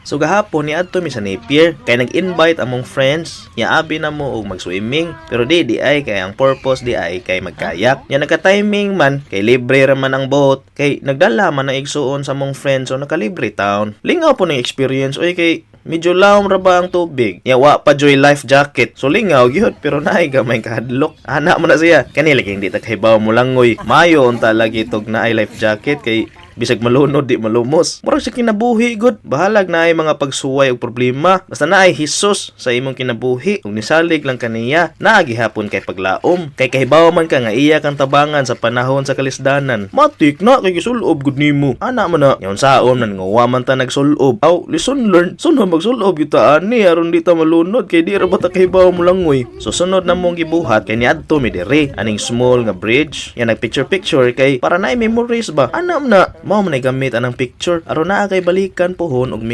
So gahapon niadto mi sa Napier kay nag-invite among friends nya abi na mo og mag-swimming, pero di di ay kay ang purpose di ay kay magkayak. Nya nagka-timing man kay libre ra man ang boat kay nagdala man ang igsuon sa among friends, so nakalibre taon. Lingaw po ng experience oy, kay medyo lawom ra ba ang tubig. Nya wa pa joy life jacket. So lingaw gyud, pero naay gamay kahadlok. Ana mo na siya. Kani lagi hindi ta kahibaw mo langoy. Mayo unta lagi tog naay life jacket kay bisag malunod, di malumos. Murag sa kinabuhi gud. Bahalag naay mga pagsuway og problema. Basta naay Hesus sa imong kinabuhi ug nisalig lang kaniya, naa gihapon kay paglaom. Kay kahibaw man ka nga iya kang tabangan sa panahon sa kalisdanan. Matik na kay gisulob gud nimo. Ana man na. Nya unsaon man nga wa man ta nagsulob. Aw, lesson learned. Sunod magsulob gyud ta ani aron di ta malunod kay di ra ba ta kahibaw mo langoy. So sunod na mong gibuhat kay niadto mi diri aning small nga bridge. Yan, nag picture picture kay para na memories ba. Ana man na, mao man ay gamit anang picture aron naa kay balikan pohon og